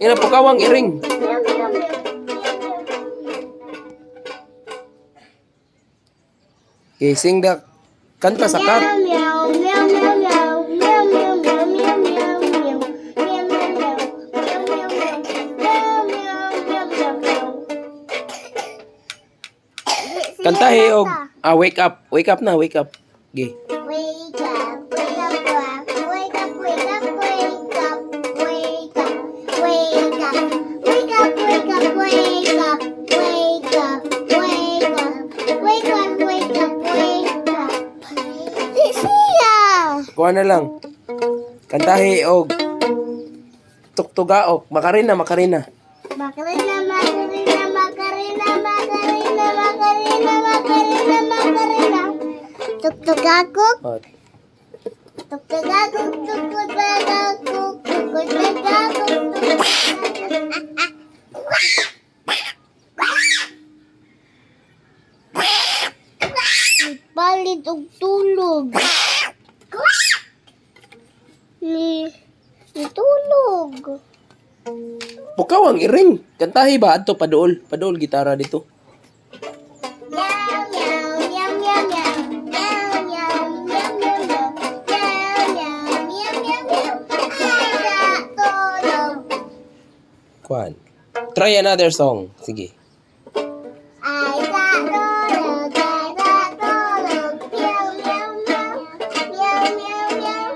Ina pukawang iring. Meow, meow, meow. Meow, meow. Okay, sing the kanta sa cat. Meow, meow, meow, meow, meow, meow, meow, meow, meow, meow, meow, meow, meow, meow, meow, meow, meow, meow, meow, meow. Sige, Kantahe og kanta. ah, wake up. Wake up na, wake up. Okay. Wake up, wake up, wake up, wake up, wake up, wake up, wake up, wake up, wake up, wake up, wake up, wake up, wake up, wake up, wake up. Siya! Kuha na lang. Kantahe og tuktugaok. Makarina, makarina. Macarena, Macarena, Macarena, Macarena, Macarena, Macarena, Macarena. Tuktukakuk, Oh, tuktukakuk, tuktukakuk, tuktukakuk, tuktukakuk. Palit og tulog. Ni Nitulog. Pukawang iring. Kantahe ba adto paduol? Paduol gitara dito. Meow, meow, meow, meow, meow. Meow, meow, meow, meow, meow. Meow, meow, meow, meow, meow. Ay, sa tulog. Kuan. Try another song. Sige. Ay, sa tulog, ay, sa tulog. Meow, meow, meow. Meow, meow, meow.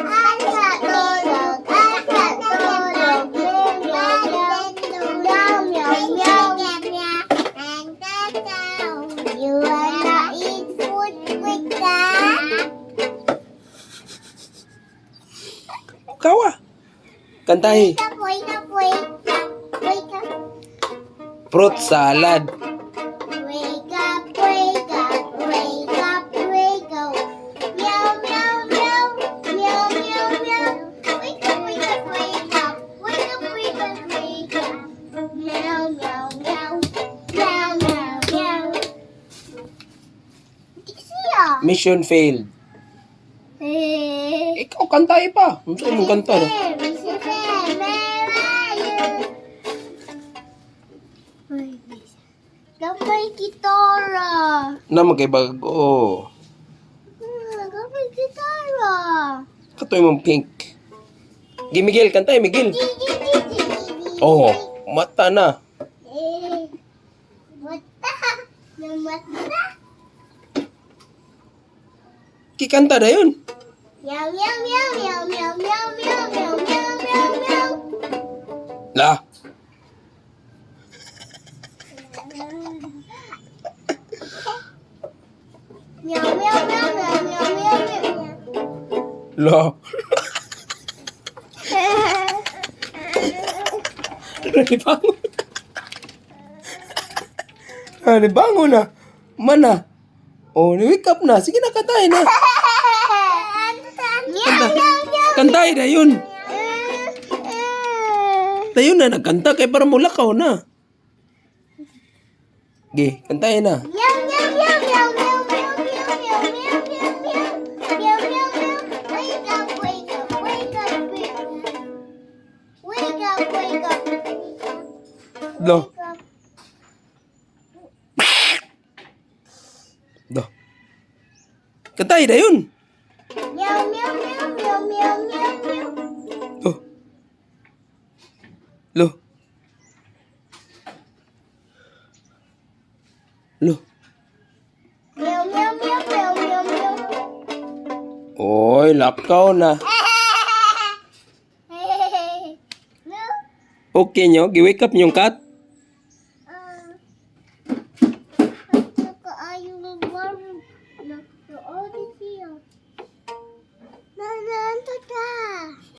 Ay, sa tulog, ay, sa tulog. Meow, meow, meow. Meow, meow, meow. You wanna eat food with that? Pukawa. Kantahe. Wake up, wake up, wake up, wake up. Fruit salad. Wake up, wake up, wake up, wake up. Meow, meow, meow, meow, meow, meow. Wake up, wake up, wake up, wake up, wake up, wake up. Meow, meow, meow, meow, meow, meow. Di siya. Mission failed. Eh. Ikaw kantahe pa. Unsa imong kanta no? Mr. Bear, where are you? Ay, gamay gitara. Na magkay bago. Ah, gamay gitara. Kato imong pink. Gi Miguel, kantahe Miguel. Oh, mata na. Eh, mata. Namata. Kikanta na yun. Meow, meow, meow, meow, meow, meow, meow, meow, meow, meow, meow. La. Meow, meow, meow, meow, meow, meow, meow. La. Nalibangon. Nalibangon na. Mana. Oh, ni-wake up na. Sige na, kantahe na. Meow, meow, meow. Kantahe na yun. Tayo na, nagkanta kay para mulakaw na. Ge, kantahe na. Meow, meow, meow, meow, meow, meow, meow, meow, meow, meow, meow. Meow, meow, meow. Wake up, wake up, wake up, wake up. Wake up, wake up. Lo. Wake up. Do. Kantahe na yun. Meow, meow, meow, meow, meow, meow, meow. Lo. Lo. Lo. Meow, meow, meow, meow, meow, meow. Oy, lakaw na. Meow. Okay nyo, gi-wake up nyong cat.